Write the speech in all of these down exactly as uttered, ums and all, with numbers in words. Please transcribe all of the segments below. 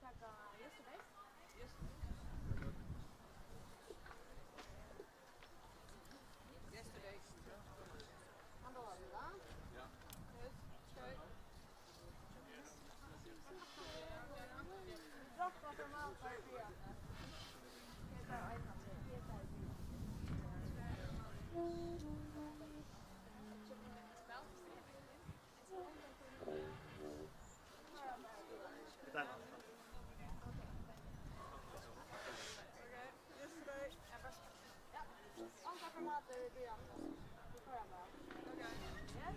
Yesterday? Yesterday. Yes.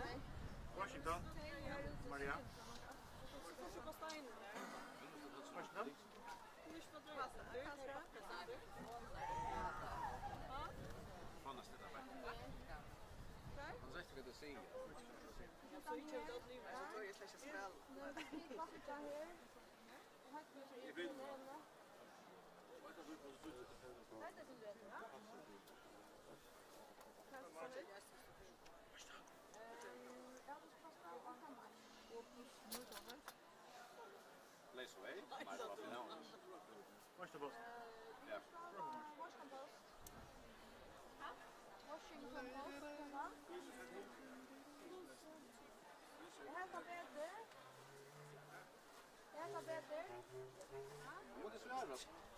Okay. Washington. Maria. Washington. Place away. Might as well be known. Washington Post. Yeah. Washington Post. Washington Post. Her kan Peter. Her kan Peter. What is that?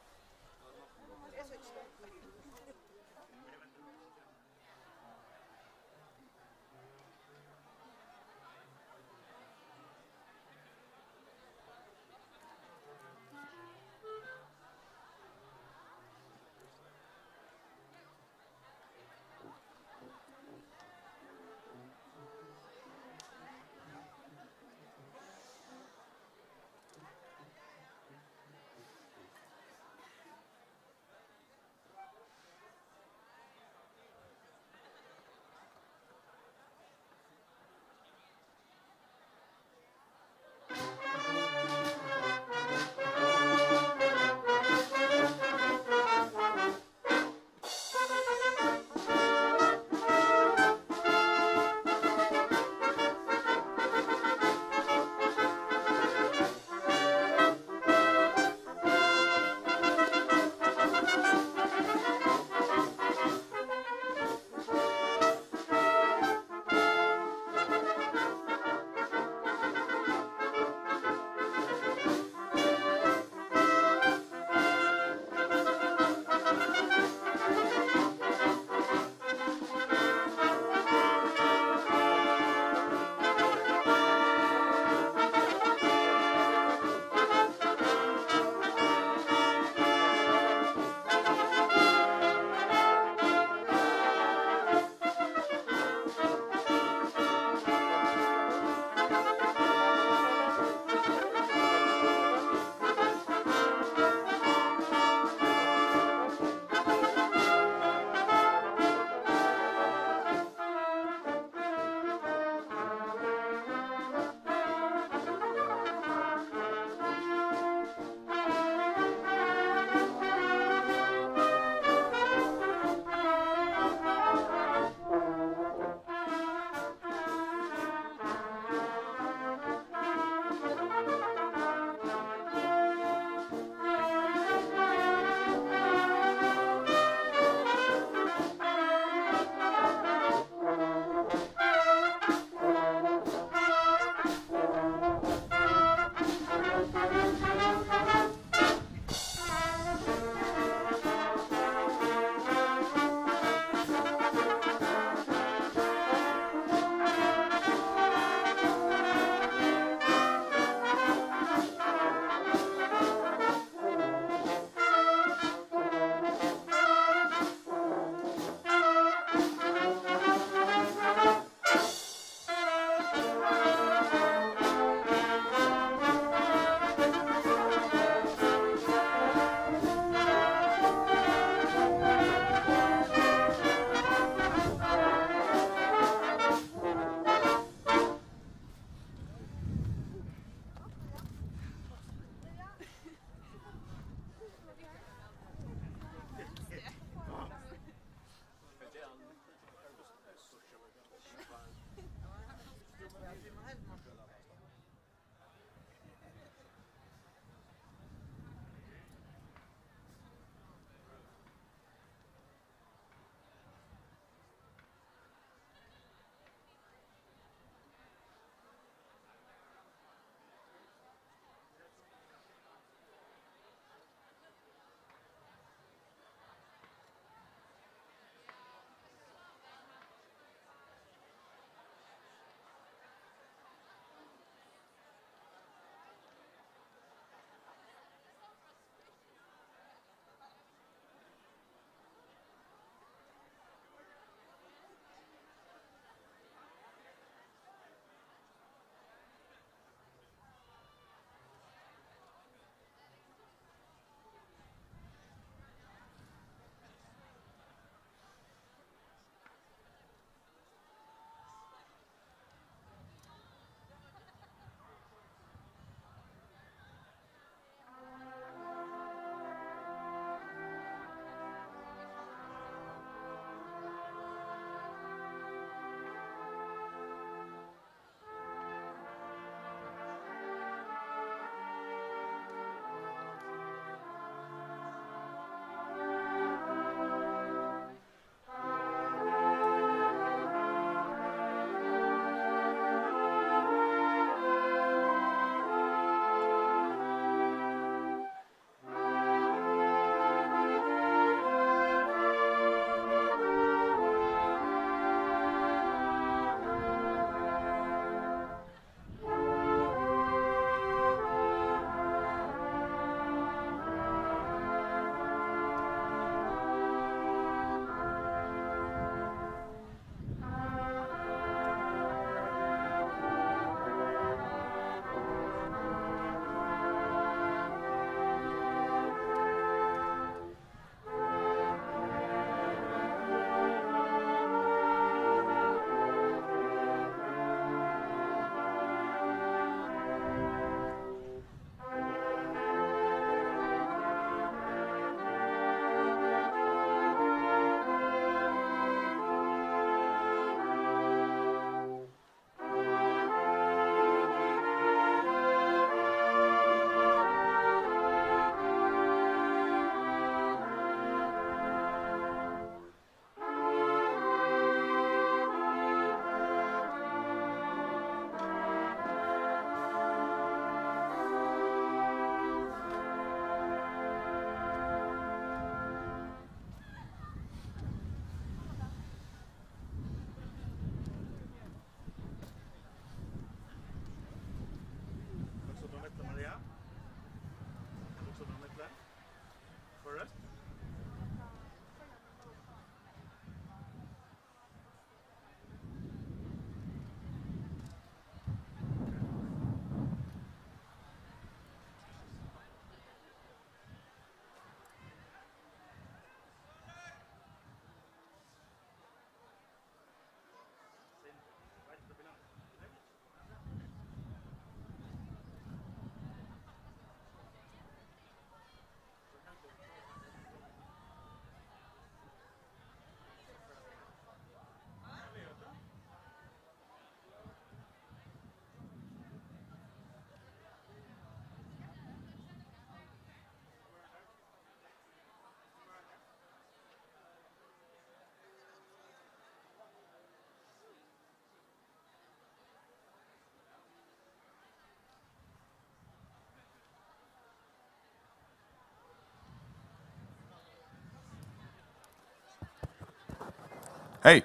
Hey.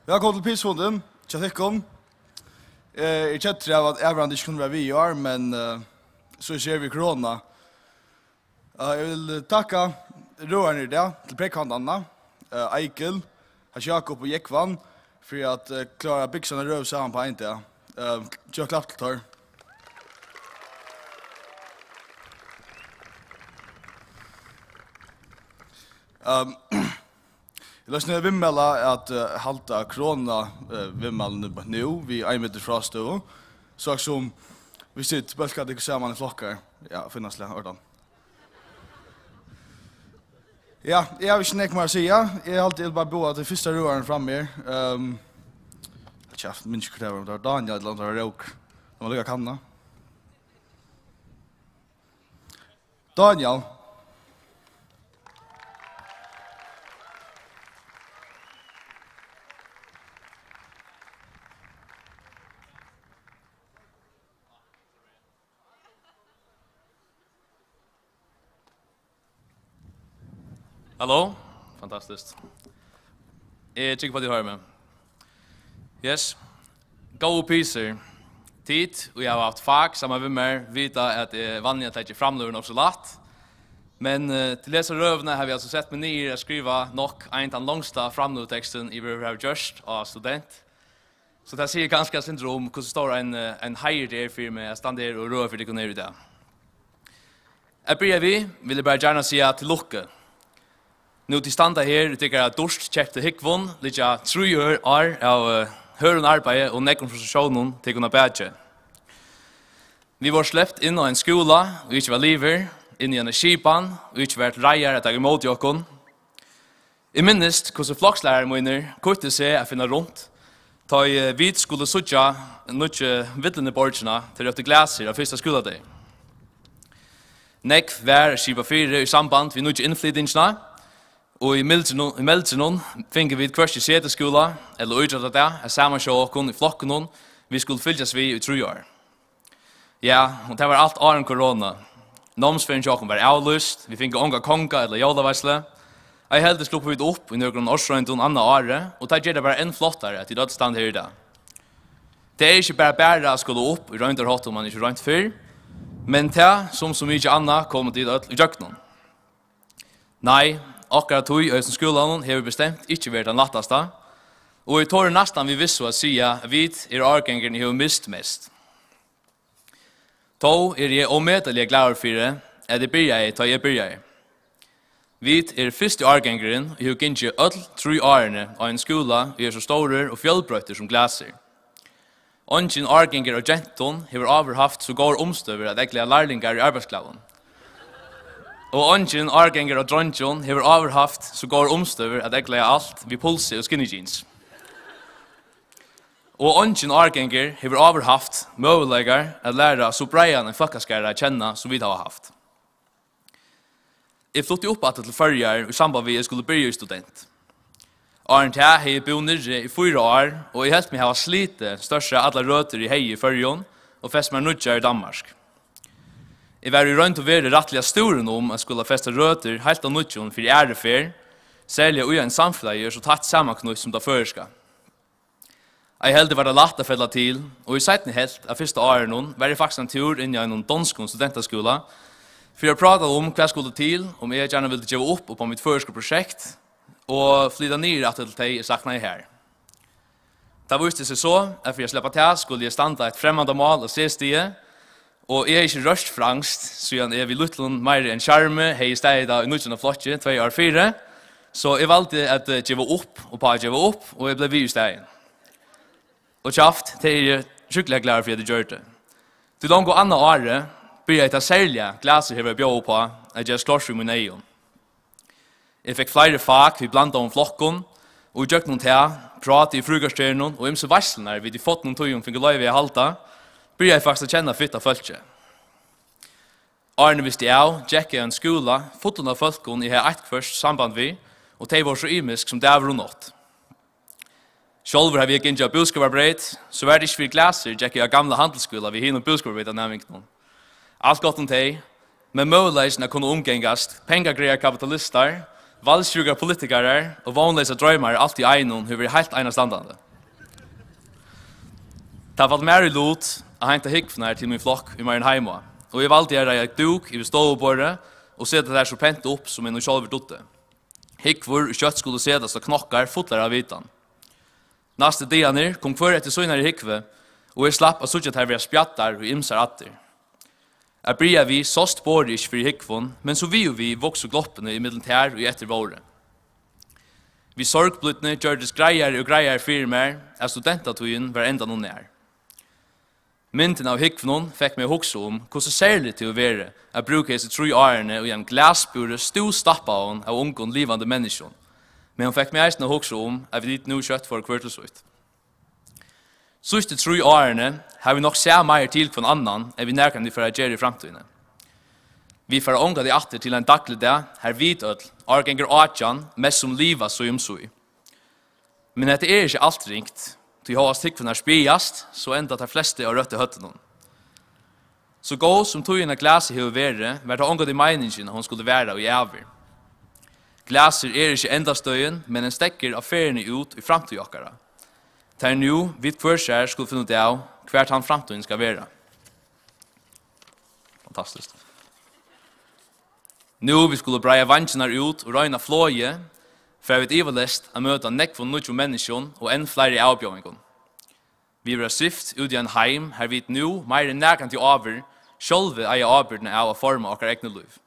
Vælkomin til Pysufundin. Hjá tykkum. Eh, eg er keddur av, at Avgerðandi ikki kundi vera við í ár, men, eh, so er við korona. Eh, eg vil, eh, takka røðararnar í dag, til pródvantarnar, eh, Eikil, Hans Jakob og Jógvan, fyri at, eh, klára at biksa eina røðu saman á ein dag. Eh, gevið eitt klapp til teir. Ehm, eg loysni viðmæla at, eh, halda korona, eh, viðmælini beint nú við ein metur frástøðu, so sum vit sita bólkað saman í flokkar. Ja, fínt, ordan. Ja, eg havi ikki nógv meir at siga. Eg haldi, eg vil bara boða til fyrsta røðaran fram her. Ehm, hold kjaft, minnist ikki, hvat tað var, um tað var Daniel ella um tað var Rók. Lat meg líka kanna. Daniel. Halló? Fantastiskt. Eg trúgvi, at tit hoyra meg. Yes. Góðu pisur. Tit, ið hava havt fak saman við mær, vita, at eg vanliga taki framløgur nokk so lætt. Men, eh, til hesa røðuna havi eg altso sett meg niður at skriva nokk ein tann longsta framløgutekstin, eg veruliga havi gjørt á student. So tað sigur kanska eitt sindur um, hvussu stór ein, eh, ein heiður tað er fyri meg at standa her og røða fyri tykkum her í dag. At byrja við vil eg bara gjarna siga til lukku. Nú tit standa her í tykkara dýrt keyptu húgvum, liggja trý ár, ár av, eh, hørðum arbeiði og nógvum frustratiónum tykkum at baki. Vit vóru sleppt inn á ein skúla, ið ikki var liðugur, inn í eina skipan, ið ikki var til reiðar at taka ímóti okkum. Eg minnist, hvussu flokslærarar mínir kýttu seg at finna runt, tá ið, eh, vit skuldu síggja nýggju villini borgina, tey róptu Glasir, á fyrsta skúladegi. Nógv var at skipa fyri í samband við nýggju innflytingina, og í mildrinum, í mildrinum fingu vit hvørki setuskúla ella ítróttadag at samansjóða okkum í flokkunum, vit skuldu fylgjast við í trý ár. Ja, og tað var alt áðrenn korona. Námsferðin hjá okkum var avlýst, vit fingu onga konga ella jólaveitslu. Ei heldur sluppu vit upp í nøkrum ársroyndum annað árið, og tað ger tað bara enn flottari, at tit øll standa her í dag. Tað er ikki bara, bara at skula upp í royndarhátti, um mann ikki roynt fyrr, men tað, sum so mikið annað, koma tit øll ígjøgnum. Nei, okkara tíð í hesum skúlanum hevur bestemt ikki verið tann lættasta, og eg tori næstan við vissu at siga, at vit eru árgangurin, ið hevur mist mest. Tó eri eg ómetaliga glaður fyri, at eg byrjaði, tá eg byrjaði. Vit eru fyrsti árgangurin, ið hevur gingið øll trý árini á ein skúla, ið er so stórur og fjølbroyttur sum Glasir. Eingin árgangur av gentum hevur áður havt so góðar umstøður at eygleiða lærlingar í arbeiðsklæðum. Og eingin árgangur av dreingjum hevur áður havt so góðar umstøður at eygleiða alt við pulsi og skinny jeans. Og eingin árgangur hevur áður havt møguleikar at læra so breiðan ein fólkaskara at kenna, sum vit hava havt. Eg flutti upp aftur til Føroyar í samband við, eg skuldi byrja í student. Áðrenn tað hevði eg búð niðri í fýra ár, og eg helt meg hava slitið stórt sett allar røtur, eg hevði í Føroyum, og fest mær nýggjar í Danmark. Eg var í roynd og veru rættiliga stúrin um at skula festa røtur heilt av nýggjum fyri aðru ferð, serliga í einum samfelagi, ið er so tætt samanknýtt sum tað føroyska. Ei heldur var tað lætt at fella til, og í seinni helvt av fyrsta árinum var eg faktiskt ein túr inn í einum donskum studentaskúla fyri at práta um, hvat skuldi til, um eg gjarna vildi geva upp upp á mítt føroyska prosjekt og flyta niður aftur til tey, eg saknaði har. Tað vísti seg so, at fyri at sleppa tað, skuldi eg standa eitt fremmandamál á C-stigi, og eg hevði ikki royrt franskt, síðan eg við lítlum meiri enn sjarmi hevði staðið tað í níggjunda flokki tvey ár fyri, so eg valdi at, eh, geva upp og pá at geva upp, og eg bleiv við í staðin. Og kjaft, tað eri eg sjúkliga glaður fyri, at eg gjørdi. Tí longu annað árið byrjaði tað serliga, Glasir hevur at bjóða upp á, at gerast klárt fyri mínum eygum. Eg fekk fleiri fak við blandaðum flokkum, og ígjøgnum tað, prátið í fríkorterinum og ymsu veitslurnar, vit í fornum tíðum fingu loyvi at halda, byrjaði eg faktiskt at kenna fitt av fólki. Áðrenn eg visti av, gekk eg á ein skúla fullum av fólkum, eg hevði eitt hvørt samband við, og tey vóru so ymisk sum dagur og nátt. Sjálvur havi eg gingið á búskaparbreyt, so var tað ikki fyri Glasir, gekk eg á gamla handilsskúla við hinum búskaparbreytarnæmingunum. Alt gott um tey, men møguleikin at kunna umgangast pengagreiðar kapitalistar Valdsjúkar politikarar og vónleysar droymar alt í einum hevur verið heilt einastandandi. Tað fall mær í lut at heinta húgvurnar til mín flokk í Mairin Heima, og eg valdi at reiða dúk yvir stovuborðið og seta tær so pent upp, sum eg nú sjálvur dugdi. Húgvur, ið skjótt skulu setast á knokkar fullar av vitan. Næstu dagarnir kom hvør eftir sínari húgvu, og eg slapp at síggja tær verða spjaddar í ymsar ættir. At byrja við sást borðið ikki fyri húgvum, men so við og við vuksu gloppini ímillum tær, ið eftir vóru. Við sorgblídni gjørdist greiðari og greiðari fyri mær, at studentatíðin var endanum nær. Myndin av húgvunum fekk meg at hugsa um, hvussu serligt tað hevur verið at brúka hesi trý árini í einum glasbúri stúvstappaðum av ungum, livandi menniskjum. Men hon fekk meg eisini at hugsa um, at vit nú skjótt fóru hvør til sítt. Síðstu trý árini hava vit nokk sæð meir til hvønn annan, enn vit nakrantíð fara at gera í framtíðini. Vit fara ongantíð aftur til ein dagligdag, har vit øll, árgangur átjan, mest sum liva síð um síð. Men hetta er ikki alt ringt, tí hóast húgvurnar spjaðast, so enda tær flestu á røttu høvdinum. So góð sum tíðin á glasi hevur verið, var tað ongantíð meiningin, at hon skuldi vara í ævir. Glasið er ikki endastøðin, men ein steðgur á ferðini út í framtíð okkara. Tað er nú, vit hvør sær skulu finna út av, hvar tann framtíðin skal vera. Fantastiskt. Nú vit skulu breiða veingirnar út og royna flogið, fara vit ivaleyst at møta nógvum nýggjum menniskjum og enn fleiri avbjóðingum. Vit verða svift út í ein heim, har vit nú, meir enn nakrantíð áður, sjálvi eiga ábyrgdina av at forma okkara egnu lív.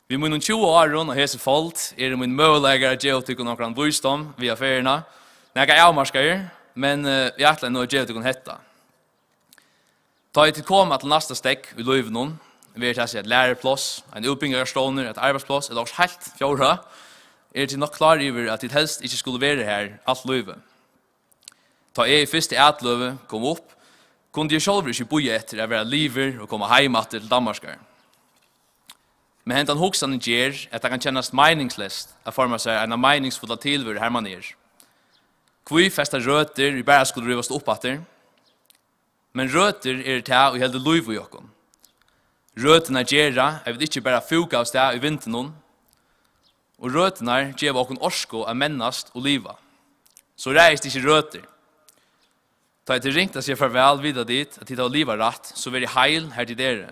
Við mínum tjúgu árum á hesi fold eru mínir møguleikar at geva tykkum onkran vísdóm við á ferðina nakað avmarkaðir, men, eh, eg ætlaði nú at geva tykkum hetta. Tá ið tit koma til næsta steðg í lívinum, verður tað seg eitt lærupláss, ein útbúgvingarstovnur, eitt arbeiðspláss ella okkurt heilt fjórða, eru tit nokk klár yvir, at tit helst ikki skulu verið har alt lívið. Tá eg í fyrstu atløgu kom upp, kundi eg sjálvur ikki bíða eftir at vera liðugur og koma heim aftur til Danmarkar. Men hendan hugsanin ger, at tað kann kennast meiningsleyst at forma sær eina meiningsfulla tilveru, har mann er. Hví festa røtur, ið bara skulu rivast upp aftur? Men røtur eru tað, ið heldur lív í okkum. Røturnar gera, at vit ikki bara fúka av stað í vindinum, og røturnar geva okkum orku at mennast og liva. So ræðist ikki røtur. Tá er tað ringt at siga farvæl, vita tit, at tit hava livað rætt, so verið heil, har tit eru.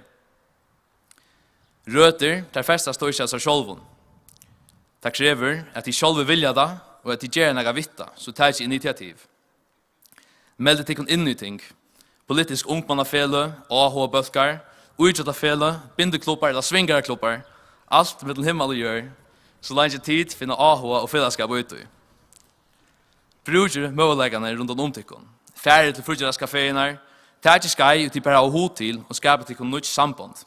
Røtur, tær festast tó ikki av sær sjálvum. Tað krevur, at tit sjálvi vilja tað, og at tit gera nakað við tað, so takið initiativ. Meldið tykkum inn í ting. Politisk ungmannafeløg, áhugabólkar, ítróttafeløg, bindiklubbar ella swingaraklubbar, alt millum himmal og jørð, so leingi tit finna áhuga og felagsskap í tí. Brúkið møguleikarnar rundan um tykkum. Farið til fríggjadagskafeirnar, takið skeið, ið tit bara hava hug til, og skapið tykkum nýggj sambond.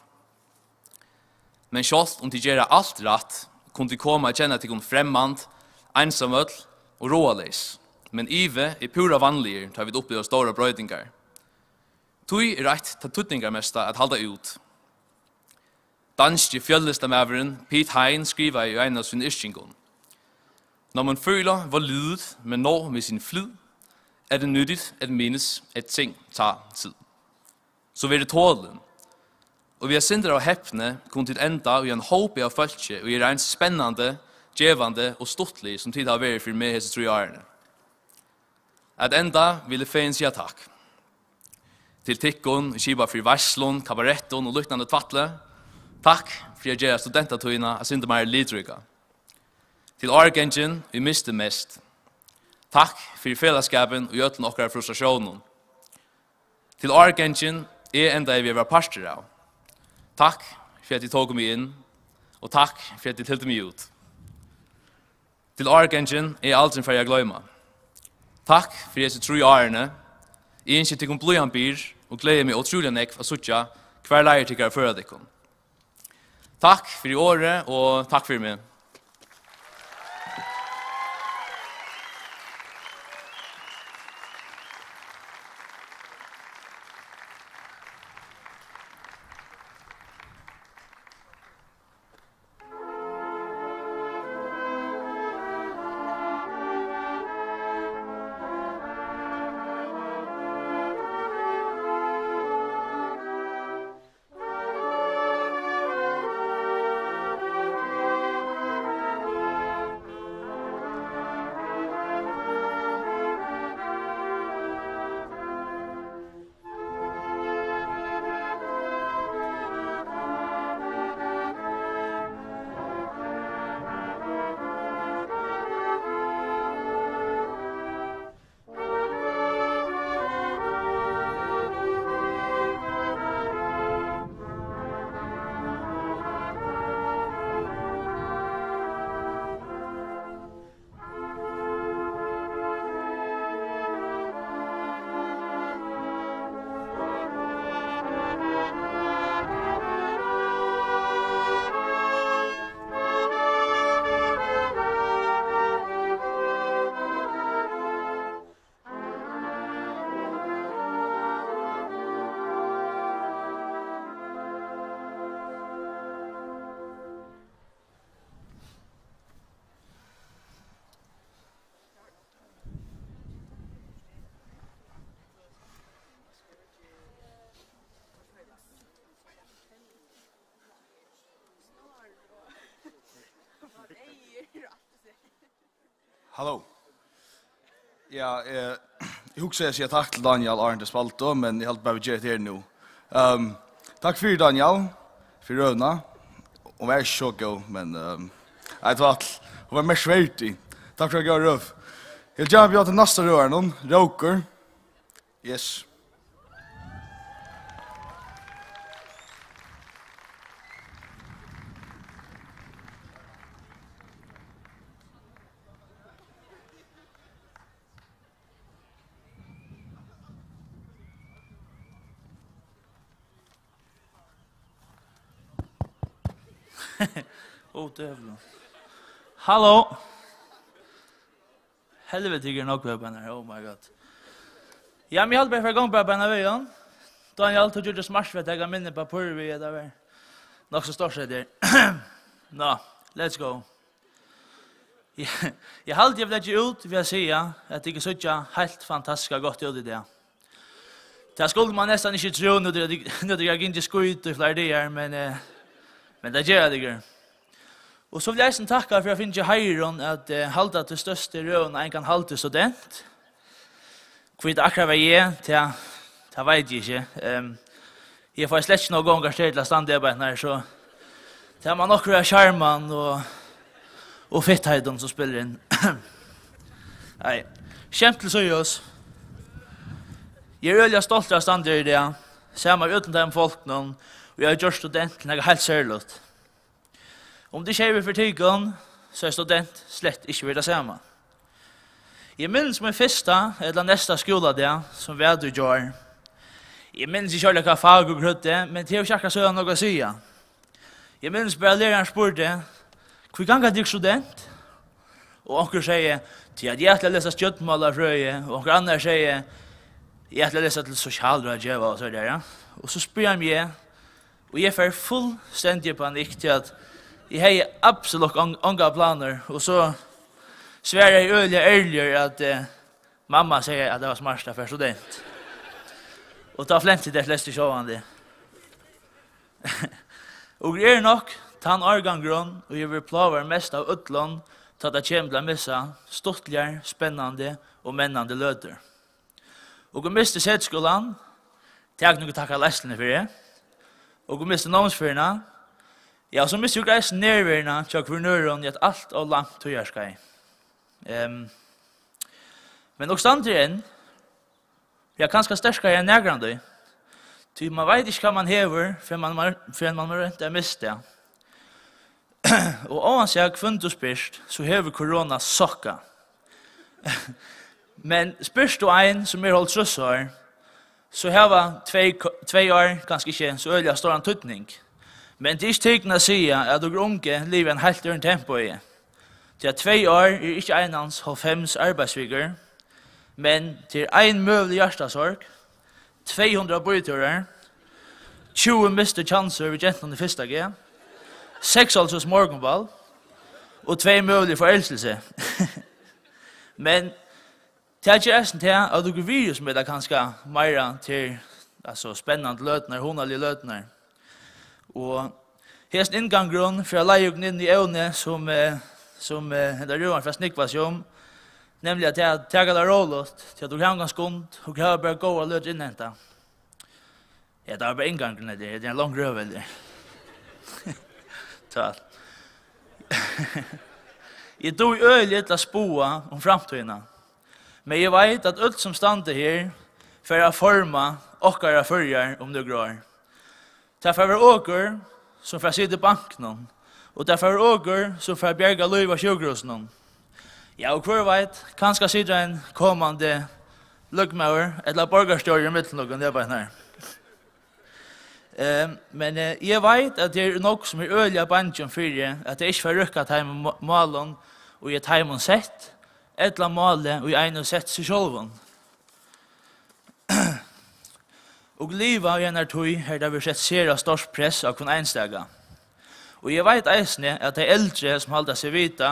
Men sjálvt um tit gera alt rætt, kunnu tit koma at kenna tykkum fremmand, einsamøll og ráðaleys. Men ivi er púra vanligur, tá vit uppliva stórar broytingar. Tí er eitt tað týdningarmesta at halda út. Danski fjøllistamaðurin Piet Hein skrivaði í einum av sínum yrkingum: "Når man føler, hvor lidet man når med sin flid, er det nyttigt at mindes, at ting tager tid." So verið tolin. Og við eitt sindur av hepni kunnu tit enda í ein hópi av fólki, og er eins spennandi, gevandi og stuttlig, sum tit hava verið fyri meg hesi trý árini. At enda vil eg fegin siga takk. Til tykkum, ið skipa fyri veitslum, kabarettum og líknandi tvætli. Takk fyri at gera studentatíðina eitt sindur meira litríka. Til árgangin, ið misti mest. Takk fyri felagsskapin í øllum okkara frustratiónum. Til árgangin, eg endaði við at vera partur av. Takk fyri at tit tóku meg inn, og takk fyri at tit hildu meg út. Til árgangin, eg aldrin fari at gloyma. Takk fyri hesi trý árini. Eg ynski tykkum blíðan byr og gleði meg ótrúliga nógv at síggja, hvar leiðir tykkara føra tykkum. Takk fyri orðið og takk fyri meg. Halló. Ja, eh, eg hugsaði at siga takk til Dánjal, áðrenn tey spældu, men eg haldi bara, vit gera hetta her nú. Ehm, takk fyri, Dánjal, fyri røðuna. Hon var ikki so góð, men, ehm, nei, tvætl, hon var merkverdig. Takk fyri góða røð. Eg vil gjarna bjóða til næsta røðaran, Rókur. Yes. Ó, døvlar. Halló. Helviti, tykir eru nógv her, beinar. Oh my God. Ja, men eg haldi bara, eg fari í gongd bara beinan vegin. Dánjal, tú gjørdi smart við at taka minni pappír við, at tað var nokk so stórt, hetta her. Nå, let's go. Eg, eg haldi, eg vil leggja út við at siga, at tykir síggja heilt fantastiska gott út í dag. Tað skuldi mann næstan ikki trúð, nú tykir, nú tykir hava gingið skít í fleiri dagar, men, eh, men tað gera tykir. Og so vil eg eisini takka fyri at fingið heiðurin at, eh, halda til størstu røðuna, ein kann halda í student. Hví tað akkurát var eg, tað, tað veit eg ikki. Ehm, eg fái slett ikki nóg góðan karakter til at standa her, so tað má nokk vera sjarman og, og fittheitin sum spælir inn. Nei, skemt til síðus. Eg eri øgiliga stoltur av at standa her í dag, saman við øllum teimum fólkunum, og eg havi gjørt student til nakað heilt serligt. Um tað ikki hevði verið fyri tykkum, so hevði student slett ikki verið tað sama. Eg minnist mín fyrsta ella næsta skúladag, sum var í gjár. Eg minnist ikki ordiliga, hvat fak okur høvdu, men tað hevur ikki akkurát so nógv at siga. Eg minnist bara, at lærarin spurdi: "Hví ganga tykur student?" Og onkur segði: "Tí at eg ætli at lesa stjørnumálafrøði," og onkur annar segði: "Eg ætli at lesa til sosialráðgeva," og so har, ja. Og so spyr hann meg, og eg fari fullstendig í panikk, tí at eg hevði absolutt ong-, ongar planir, og so svaraði eg øgiliga ærligur, at, eh, mamma segði, at tað var smart at fara student. Og tá flentu tey flestu sjálvandi. Okur eru nokk tann árgangurin, ið hevur verið plágaður mest av øllum, tá tað kemur til at missa stuttligar, spennandi og mennandi løtur. Okur mistu Setuskúlan, tak nøkur takk av leiðsluni fyri. Okur mistu námsferðina. Ja, so mistu okur eisini nærveruna hjá hvørjum øðrum í eitt alt ov langt tíðarskeið. Ehm, men okur standa her enn. Ja, kanska sterkari enn nakrantíð. Tí man veit ikki, hvat man hevur, fyrr enn man, fyrr enn man roynt at mist tað. Og óansæð hvønn tú spyrt, so hevur korona sokkað. Men spyrt tú ein, sum er hálvtrýss ár, so hava tvey ko-, tvey ár kanska ikki so øgiliga stóran týdning. Men tað er ikki tykkum at siga, at okur ungu liva í einum heilt øðrum tempoí. Tí at tvey ár er ikki einans hálvfems arbeiðsvikur, men tað er ein møgulig hjartasorg, tvey hundrað bítúrar, tjúgu mistu kjansir við gentunum í fyrsta G, seksoghálvtrýss morgunball og tvey møgulig forelskelse. Men tað ger eisini tað, at okur virðismeta kanska meira til, altso, spennandi løturnar, hugnaligu løturnar. Og hesin inngangurin fer at leiða okkum inn í evnið, sum, eh, sum, eh, henda røðan fer at snúgva seg um, nemliga at ta-, taka tað róligt, tí at okur hava ongan skund, okur hava bara góðar løtur innhentað. Ja, tað var bara inngangurin, hetta er, hetta er ein long røða, hetta er. Tvætl. Eg dugi øgiliga illa at spáa um framtíðina, men eg veit, at øll, sum standa her, fara at forma okkara Føroyar um nøkur ár. Tað fara at vera okur, sum fara at sita í bankinum, og tað fara at vera okur, sum fara at bjarga lív á sjúkrahúsinum. Ja, og hvør veit, kanska situr ein komandi løgmaður ella borgarstjóri ímillum okum, tað er bara her. Eh, men, eh, eg veit, at tað eru nógv, sum eru øgiliga bangin fyri, at tey ikki fara at røkka teimum má-, málum, ið er teimum sett, ella málið, ið ein hevur sett seg sjálvum. Okur liva í einari tíð, har tað verður sett sera stórt press á hvønn einstaka. Og eg veit eisini, at tey eldri, sum halda seg vita,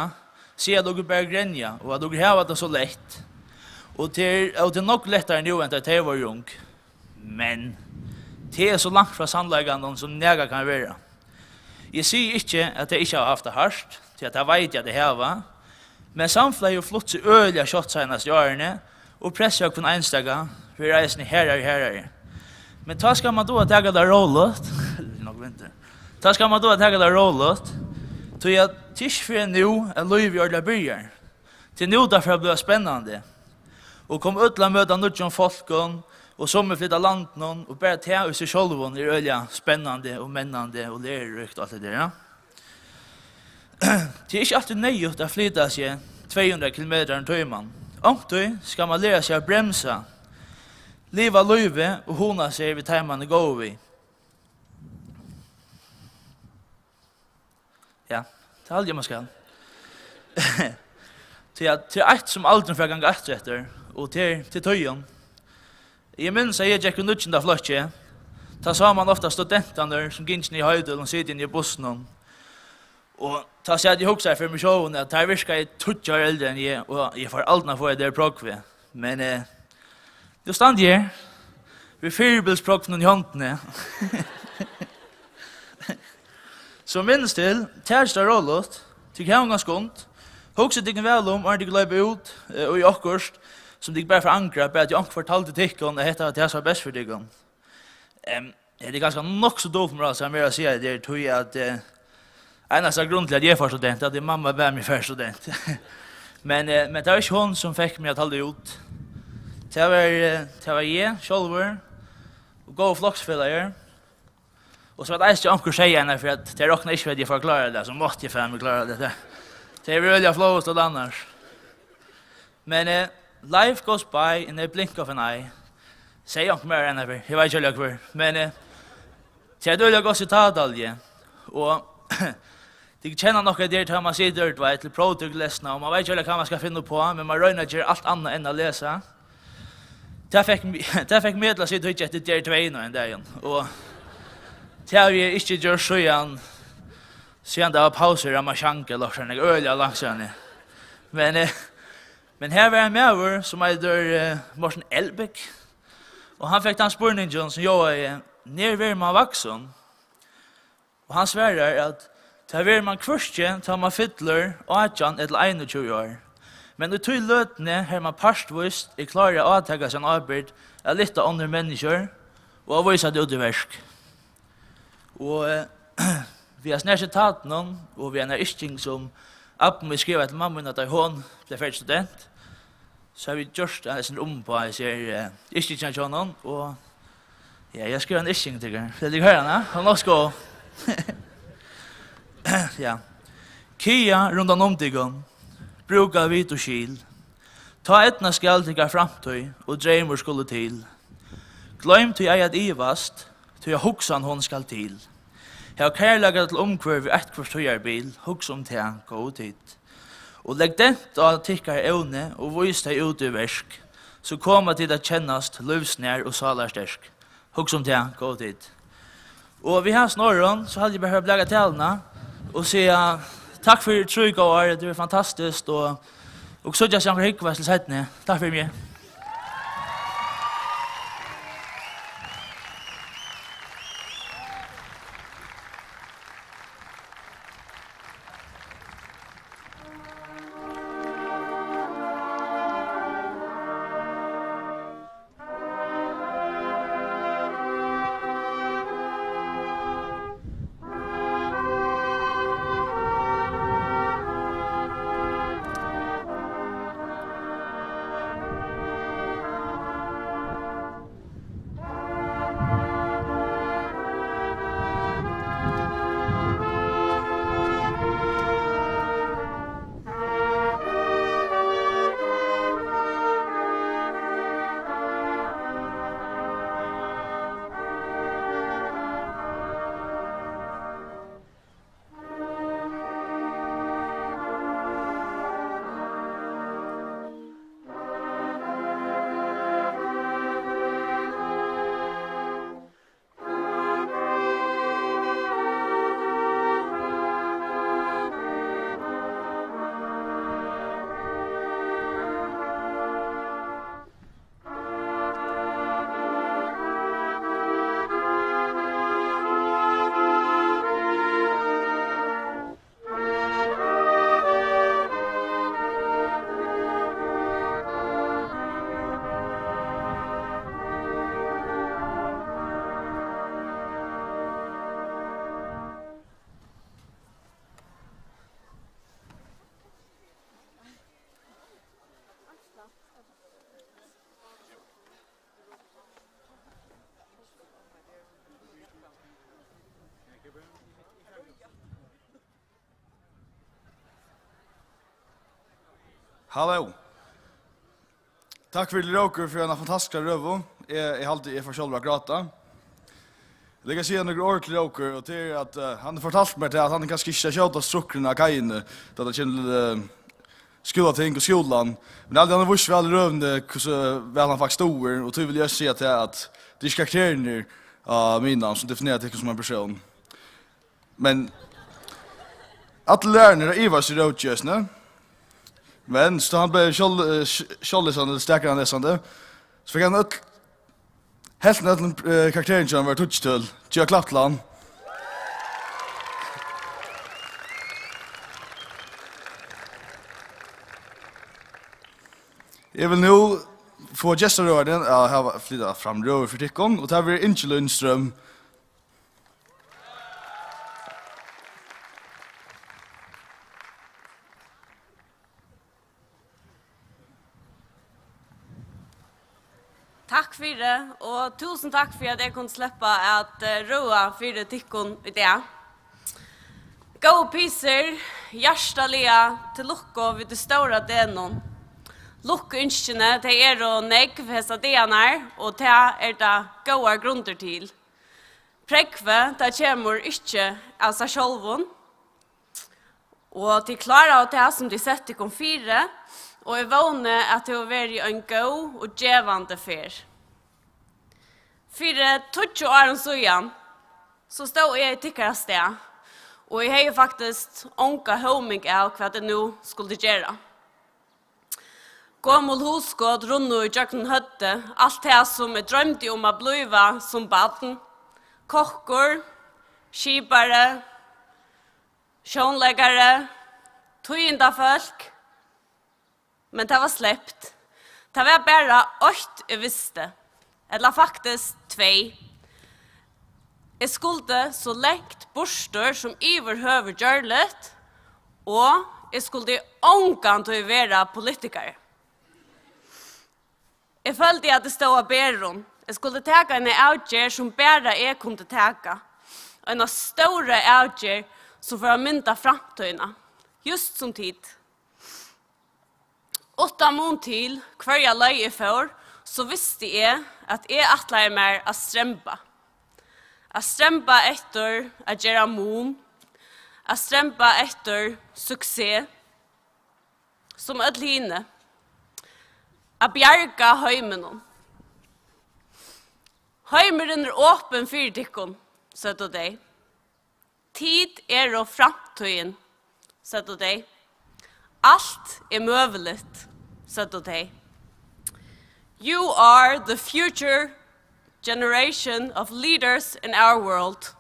siga, at okur bara grenja, og at okur hava tað so lætt. Og tað er, og tað er nógv lættari nú, enn tá tey vóru ung. Men tað er so langt frá sannleikanum, sum nakað kann vera. Eg sigi ikki, at tey ikki hava havt tað hart, tí at tað veit eg, at tey hava. Men samfelagið hevur flutt seg øgiliga skjótt seinastu árini, og pressið á hvønn einstaka verður eisini harðari og harðari. Men tá skal mann duga at taka tað róligt. Nokk vindur. Tá skal mann duga at taka tað róligt, tí at tað er ikki fyrr enn nú, at lívið ordiliga byrjar. Tað er nú, tað fer at blíva spennandi. Og koma øll at møta nýggjum fólkum, og summi flyta landinum, og bara tað í seg sjálvum er øgiliga spennandi og mennandi og læruríkt og alt det der, ja. Tað er ikki altíð neyðugt at flyta seg tvey hundrað kilometrar um tíman. Onkuntíð skal mann læra seg at bremsa, liva lívið og hugna sær við teir, mann er góður við. Ja, tað haldi eg, mann skal. Tað er, tað er eitt, sum aldrin fer at ganga aftur eftir, og tað er, tað er tíðin. Eg minnist, at eg gekk í níggjunda flokki. Tá sá mann ofta studentarnar, sum gingu niður í Hoydølum, sita inni í bussinum. Og tá sat eg og hugsaði fyri meg sjálvum, at teir virkaðu tíggju ár eldri enn eg, og eg fór aldrin at fáa tað prógvið. Men, eh, nú standi eg her, við fyribils prógvinum í hondini. So minnist til, takið tað róligt, tit hava ongan skund. Hugsið tykkum væl um, áðrenn tit loypa út, eh, í okkurt, sum tit bara fara at angra, bara tí onkur fortaldi tykkum, at hetta var tað, sum var best fyri tykkum. Em, hetta er kanska nokk so dupult, sum eg eri at siga, tað er tí at, eh, einasta grund til, at eg fór student, at mamma bað meg fara student. Men, eh, men tað var ikki hon, sum fekk meg at halda út. Tað var, eh, tað var eg sjálvur og góðir floksfelagar. Og so var tað eisini, onkur segði eina ferð, at tey roknaðu ikki við, at eg fór at klára tað, so mátti eg fara at klára tað. Tey vóru øgiliga flóð og stóð annars. Men, eh, life goes by in a blink of an eye, segði onkur mær eina ferð, eg veit ikki hvør. Men, eh, tað er øgiliga gott sitat, haldi eg. Og tit kenna nokk tað har, tá mann situr, tú veit, til próvtøkur lesnar, og mann veit ikki, hvat mann skal finna upp á, men mann roynir at gera alt annað enn at lesa. Tað fekk mi-, tað fekk meg til at sita og hyggja eftir D R tvey ein dagin, og tað havi eg ikki gjørt síðan, síðan tað var pausur á Mashank ella okkurt, øgiliga langt síðani. Men, eh, men her var ein maður, sum eitur, eh, Morten Elbæk, og hann fekk tann spurningin, sum ljóðaði: "Nær verður mann vaksin?" Og hann svarar, at tað verður mann hvørki, tá mann fyllir átjan ella einogtjúgu ár, men í tí løtuni, har mann partvíst er klárur at átaka sær eina ábyrgd at lyfta onnur menniskju og at vísa tað út í verk. Og, eh, við hasum her sitatinum og við eini yrking, sum abbi mín skrivaði til mammu mína, tá hon bleiv ferdig student, so havi eg gjørt tað eisini um á hesi her, eh, yrkingina hjá honum, og, ja, eg skrivi eina yrking til tykkara. Vil tykkara hoyra hana? Hon er nokk so góð. Ja. Kaga rundan um tykkum, brúka vit og skil. Tá eydnast skal tykkara framtíð, og dreymur skulu til. Gloym tí ei at ivast, tí at hugsan hon skal til. Hav kærleika til umhvørvið, eitthvørt tíðarbil, hugsa um tað, góðu tit. Og legg dent á tykkara evni og vís tey út í verk, so koma tit at kennast lívsnær og sálarsterk. Hugsa um tað, góðu tit. Og við hasum orðum, so haldi eg bara, at blaka taluna og siga takk fyri trý góð ár, tað var fantastiskt, og, og síggjast í onkra húgvu til seinni. Takk fyri meg. Halló. Takk fyri, Rókur, fyri eina fantastiska røðu. Eg, eg haldi, eg fór sjálvur at gráta. Eg vil siga nøkur orð til Rókur, og tað er, at, eh, hann fortaldi mær tað, at hann er kanska ikki at skjóta sukkurin á kaiini, tá tað kemur til, eh, skúlating og skúlan. Men hann hevur víst væl í røðuni, hvussu væl hann faktiskt dugir, og tí vil eg siga tað, at tað er ikki karakterarnir á Miðnámi, sum definerar tykkum sum ein persón. Men allir lærararnir eru ivast í Róki eisini. Men so hann bleiv sjálv-, eh, sj-, sjálvlesandi, stakkaran lesandi. So fekk hann øll, helvtin av øllum, eh, karakterunum hjá honum var tíggju tøl. Gev eitt klapp til hann. Eg vil nú fáa gestarøðaran at hava, flyta fram røðu fyri tykkum, og tað verður Ingi Lundstrøm. Takk fyri, og túsund takk fyri, at eg kundi sleppa at, eh, røða fyri tykkum í dag. Góðu pisur, hjartaliga til lukku við tí stóra degnum. Lukkuynskini, tey eru nógv hesar dagarnar, og tað er tað góðar grundir til. Prógvið, tað kemur ikki av sær sjálvum, og tit kláraðu tað, sum tit settu tykkum fyri, og eg vóni, at tað hevur verið ein góð og gevandi ferð. Fyri tíggju árum síðan, so stóð eg í tykkara stað, og eg hevði faktiskt onga hóming av, hvat eg nú skuldi gera. Gomul hugskot runnu ígjøgnum høvdið, alt tað, sum eg droymdi um at blíva sum barn. Kokkur, skipari, sjónleikari, tíðindafólk. Men tað var slept. Tað var bara eitt, eg visti. Ella faktiskt tvey. Eg skuldi so langt burtur sum yvirhøvur gjørligt, og eg skuldi ongantíð vera politikari. Eg føldi, at eg stóð á berum. Eg skuldi taka eina avgerð, sum bara eg kundi taka. Eina stóra avgerð, sum fór at mynda framtíðina. Júst sum tit. Uttan mun til, hvørja leið eg fór, so visti eg, at eg ætlaði mær at stremba. At stremba eftir at gera mun, at stremba eftir suksess, sum øll hini. At bjarga heiminum. Heimurin er opin fyri tykkum, søgdu tey. Tit eru framtíðin, søgdu tey. Alt er møguligt, søgdu tey. You are the future generation of leaders in our world,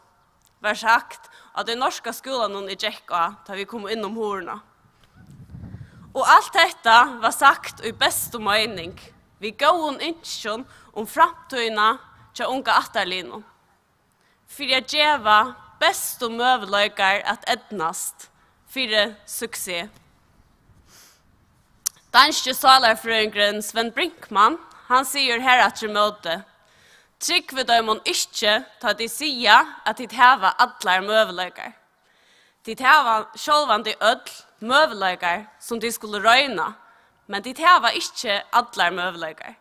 var sagt á tí norska skúlanum, eg gekk á, tá vit komu inn um hurðina. Og alt hetta var sagt í bestu meining, við góðum ynskjum um framtíðina hjá unga ættarliðnum. Fyri at geva bestu møguleikar at eydnast, fyri suksess. Danski sálarfrøðingurin Svend Brinkmann, hann sigur harafturímóti: Trúgvið teimum ikki, tá tit siga, at tit hava allar møguleikar. Tit hava sjálvandi øll møguleikar, sum tit skulu royna, men tit hava ikki allar møguleikar.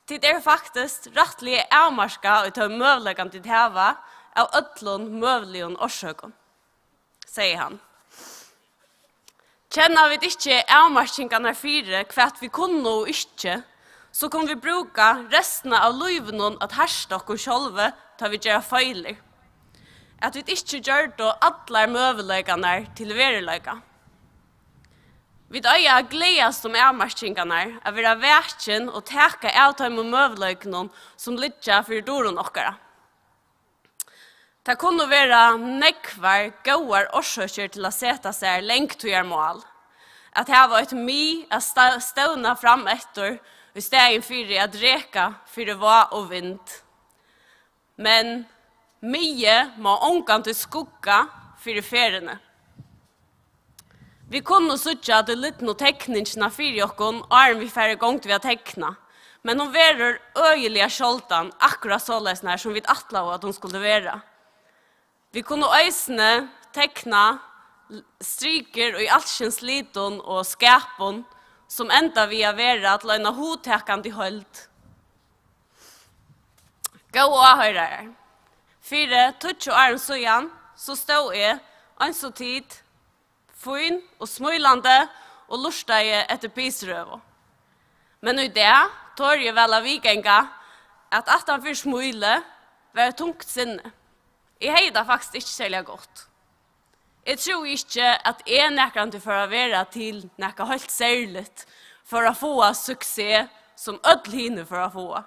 Tit eru faktiskt rættiliga avmarkað í teimum møguleikum, tit hava, av øllum møguligum orsøkum, segði hann. Kenna vit ikki avmarkingarnar fyri, hvat vit kunnu og ikki, so kunnu vit brúka restina av lívinum at harta okkum sjálvi, tá vit gera feilir. At vit ikki gjørdu allar møguleikarnar til veruleika. Vit eiga at gleðast um avmarkingarnar, at vera vakin og taka av teimum møguleikunum, sum liggja fyri durum okkara. Tað kunnu vera nógvar góðar orsøkir til at seta sær langtíðarmál, at hava eitt mið at sta-, stevna fram eftir, í staðin fyri at reka fyri vág og vind. Men miðið má ongantíð skugga fyri ferðini. Vit kunnu síggja tey lidnu tekningina fyri okkum, áðrenn vit fara í gongd við at tekna, men hon verður øgiliga sjáldan akkurát soleiðis, nær sum vit ætlaðu, at hon skuldi vera. Vit kunnu eisini tekna l-, strikur í alskyns litum og skapum, sum enda við at vera til eina hugtakandi heild. Góðu áhoyrarar, fyri tíggju árum síðan, so stóð eg, eins og tit, fín og smílandi og lurtaði eftir pisrøðu. Men í dag tori eg væl at viðganga, at aftan fyri smílið var eitt tungt sinni. Eg hevði tað faktiskt ikki serliga gott. Eg trúði ikki, at eg nakrantíð fór at vera til nakað heilt serligt, fór at fáa suksess, sum øll hini fóru at fáa.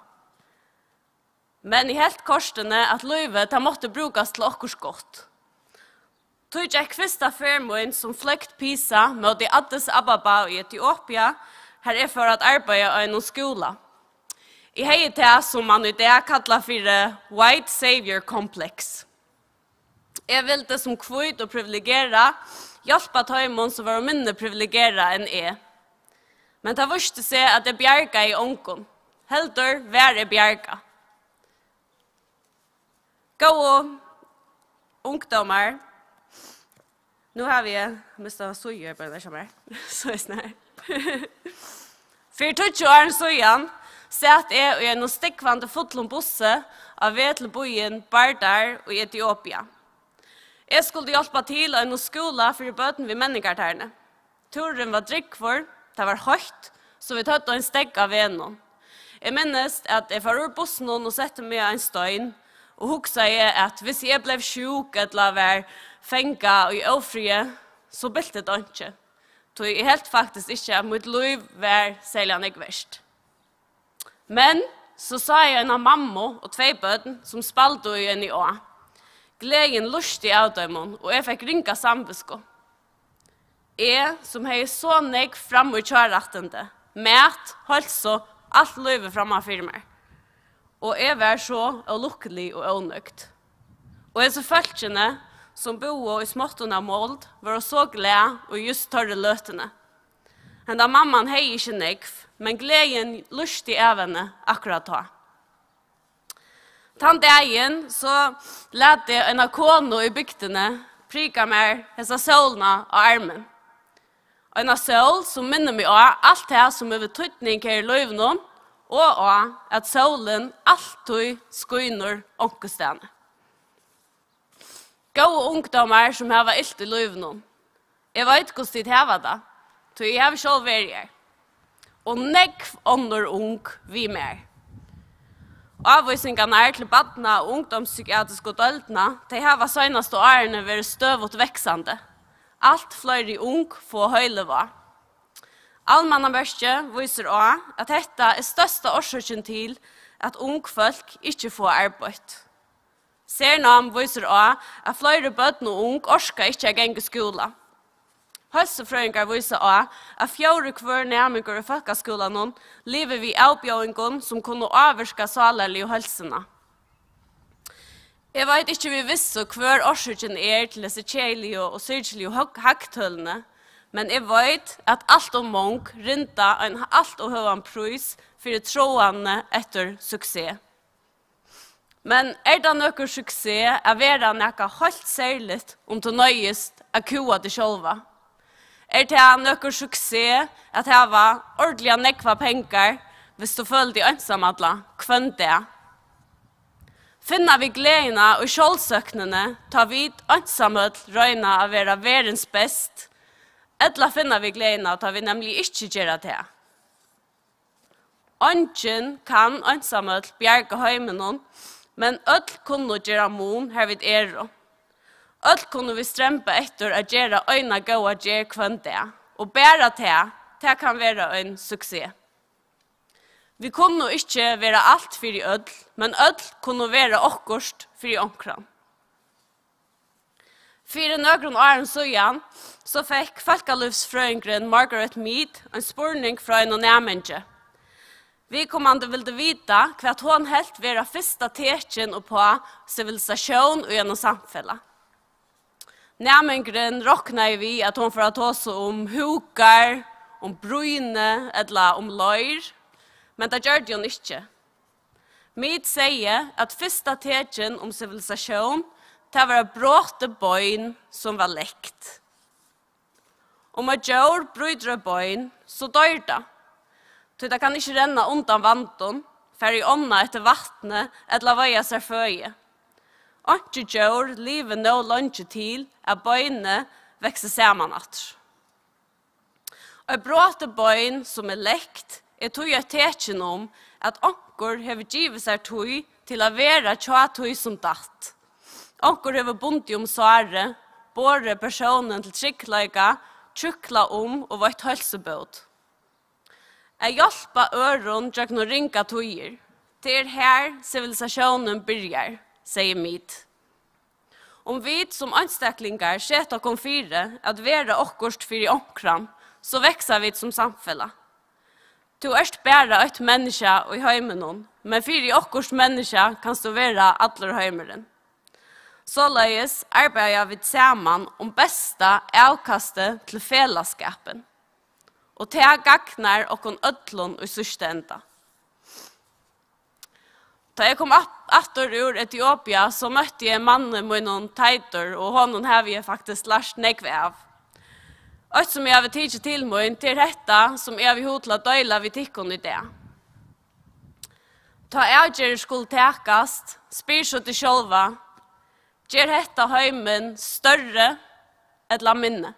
Men eg helt kortini, at lívið, tað mátti brúkast til okkurt gott. Tí gekk fyrsta ferð mín sum fløkt pisa móti Addis Ababa í Etiopia, har eg fór at arbeiða á einum skúla. Eg hevði tað, sum man í dag kallar fyri white savior complex. Eg vildi sum hvít og privilegerað hjálpa teimum, sum vóru minni privilegerað enn eg. Men tað vísti seg, at eg bjargaði ongum. Heldur var eg bjargað. Góðu ungdómar, nú havi eg mistað síðu, bara hjá mær. So er snart. Fyri tíggju árum síðan sat eg í einum stúgvandi fullum bussi á veg til býin Bardar í Etiopia. Eg skuldi hjálpa til á einum skúla fyri børn við menningartarni. Túrurin var drúgvur, tað var heitt, so vit høvdu ein steðg á vegnum. Eg minnist, at eg fór úr bussinum og setti meg á ein stein og hugsaði, at hvis eg bleiv sjúk ella var fangað í ófriði, so bylti tað einki, tí eg helt faktiskt ikki, at mítt lív var serliga nógv vert. Men so sá eg eina mammu og tvey børn, sum spældu í eini á. Gleðin lýsti av teimum, og eg fekk ringa samvitsku. Eg, sum hevði so nógv fram í hjárættindi, mat, heilsu, alt lívið framman fyri mær. Og eg var so ólukkulig og ónøgd. Og hesi fólkini, sum búðu í smáttum av mold, vóru so glað í júst teirri løtuni. Henda mamman hevði ikki nógv, men gleðin lýsti av henni akkurát tá. Tann dagin so læt eg eina konu í bygdini prika mær hesa sólina á armin. Eina sól, sum minnir meg á alt tað, sum hevur týdning her í lívinum, og á, at sólin altíð skínur onkustaðni. Góðu ungdómar, sum hava ilt í lívinum. Eg veit, hvussu tit hava tað, tí eg havi sjálv verið har. Og nógv onnur ung við mær. Ávísingarnar til barna- og ungdómspsykiatrisku deildina, tey hava seinastu árini verið støðugt vaksandi. Alt fleiri ung fáa heilivág. Almannamørki vísir á, at hetta er størsta orsøkin til, at ung fólk ikki fáa arbeitt. Sernám vísir á, at fleiri børn og ung orka ikki at ganga í skúla. Heilsufrøðingar vísa á, at fjórði hvør næmingur í fólkaskúlanum livir við avbjóðingum, sum kunnu ávirka sálarligu heilsuna. Eg veit ikki við vissu, hvør orsøkin er til hesi keðiligu og syrgiligu hag-, hagtølini, men eg veit, at alt ov mong rinda ein alt ov høgan prís fyri tráanini eftir suksess. Men er tað nøkur suksess at vera nakað heilt serligt, um tú noyðist at kúga teg sjálva? Er tað nøkur suksess at hava ordiliga nógvar pengar, viss tú følir teg einsamalla hvønn dag? Finna vit gleðina í sjálvsøknini, tá vit einsamøll royna at vera verðins best, ella finna vit gleðina, tá vit nemliga ikki gera tað? Eingin kann einsamøll bjarga heiminum, men øll kunnu gera mun, har vit eru. Øll kunnu vit stremba eftir at gera eina góða gerð hvønn dag, og bara tað, tað kann vera ein suksess. Vit kunnu ikki vera alt fyri øll, men øll kunnu vera okkurt fyri onkran. Fyri nøkrum árum síðan, so fekk fólkalívsfrøðingurin Margaret Mead ein spurning frá einum næmingi. Viðkomandi vildi vita, hvat hon helt vera fyrsta tekin uppá sivilisatión í einum samfelag. Næmingurin roknaði við, at hon fór at tosa um húkar, um brýni ella um leir, men tað gjørdi hon ikki. Mead segði, at fyrsta tekin um sivilisatión, tað var eitt brotið bein, sum var lekt. Um eitt djór brýtur eitt bein, so doyr tað, tí tað kann ikki renna undan vandum, fara í ánna eftir vatni ella veiða sær føði. Einki djór livir nóg leingi til, at beinið veksur saman aftur. Eitt brotið bein, sum er lekt, er tí eitt tekin um, at onkur hevur givið sær tíð til at vera hjá tí, sum datt. Onkur hevur bundið um sárið, borið persónin til tryggleika, hjúklað um og veitt heilsubót. At hjálpa øðrum gjøgnum ringar tíðir, tað er har, sivilisatiónin byrjar, segði Mead. Um vit sum einstaklingar seta okkum fyri at vera okkurt fyri onkran, so vaksa vit sum samfelag. Tú ert bara eitt menniskja í heiminum, men fyri okkurt menniskja kanst tú vera allur heimurin. Soleiðis arbeiða vit saman um besta avkastið til felagsskapin, og tað gagnar okkum øllum í síðsta enda. Tá eg kom ap-, aftur úr Etiopia, so møtti eg manni mínum Teitur, og honum havi eg faktiskt lært nógv av. Eitt, sum eg havi tikið til mín, tað er hetta, sum eg havi hug til at deila við tykkum í dag. Tá avgerðir skulu takast, spyr so teg sjálva: Ger hetta heimin størri ella minni?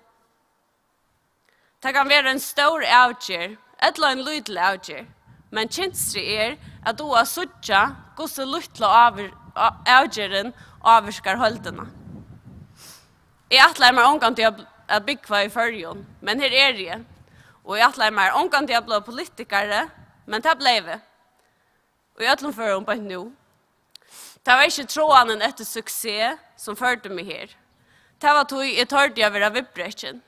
Tað kann vera ein stór avgerð ella ein lítil avgerð, men kynstrið er at duga at síggja, hvussu lítla ávir-, á-, avgerðin ávirkar heildina. Eg ætlaði mær ongantíð at bl-, at búgva í Føroyum, men her eri eg. Og eg ætlaði mær ongantíð at blíva politikari, men tað bleiv eg. Í øllum førum beint nú. Tað var ikki tráanin eftir suksess, sum førdi meg her. Tað var, tí eg tordi at vera viðbrekin.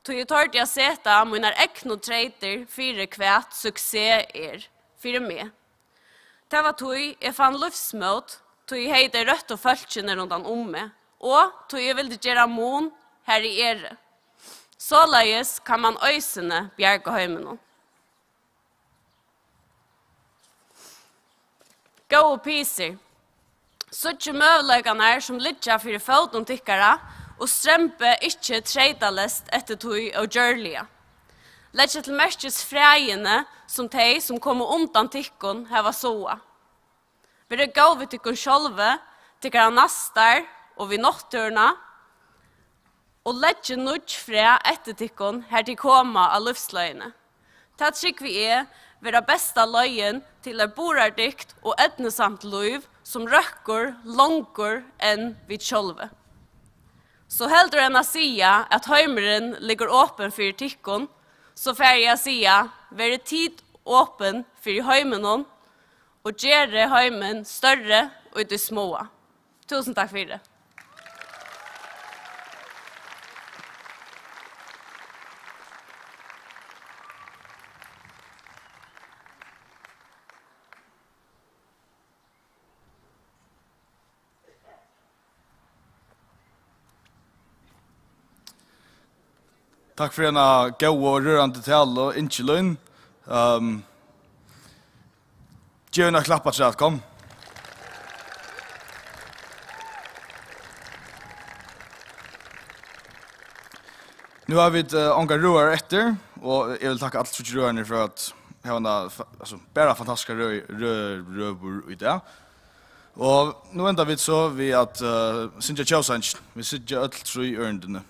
Tí eg tordi at seta mínar egnu treytir fyri, hvat suksess er fyri meg. Tað var, tí eg fann lívsmót, tí eg hevði tey røttu fólkini rundan um meg, og tí eg vildi gera mun, har eg eri. Soleiðis kann mann eisini bjarga heiminum. Góðu pisur, síggið møguleikarnar, sum liggja fyri fótum tykkara, og strembið ikki treytaleyst eftir tí ógjørliga. Leggið til merkis fræini, sum tey, sum komu undan tykkum, hava sáað. Verið góð við tykkum sjálvi, tykkara næstar og við náttúruna, og leggið nýggj fræ eftir tykkum, har tit koma á lívsleiðini. Tað trúgvi eg vera besta leiðin til eitt burðardygt og eydnusamt lív, sum røkkur longur enn vit sjálvi. So heldur enn at siga, at heimurin liggur opin fyri tykkum, so fari eg at siga: Verið tit opin fyri heiminum, og gerið heimin størri í tí smáa. Túsund takk fyri. Takk fyri eina góða og rørandi talu, Ingilín. Ehm, gev henni eitt klapp afturat, kom. Nú hava vit, eh, ongar røðarar eftir, og eg vil takka allar tríggjar røðararnar fyri at hava eina fa-, altso, bara fantastiskar røð-, røð-, røður í dag. Og nú enda vit so við at, eh, syngja tjóðsangin. Vit syngja øll trý ørindini.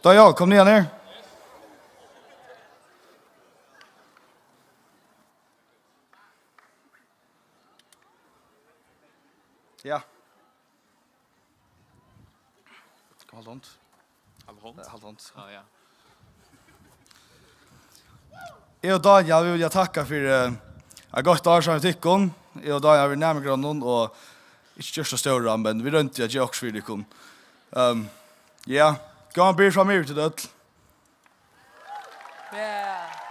Daniel, kom niðan her. Ja. Kom, hold hond. Hold hond. Ja, hold hond. Ja, ja. Eg og Daniel, vit vilja takka fyri, eh, eitt gott ár saman við tykkum. Eg og Daniel, vit eru næmingar av honum, og ikki gjørt so stóra, men vit royndu at gera okkurt fyri tykkum. Ehm, ja, góðan byrjan framyvir til øll. Yeah.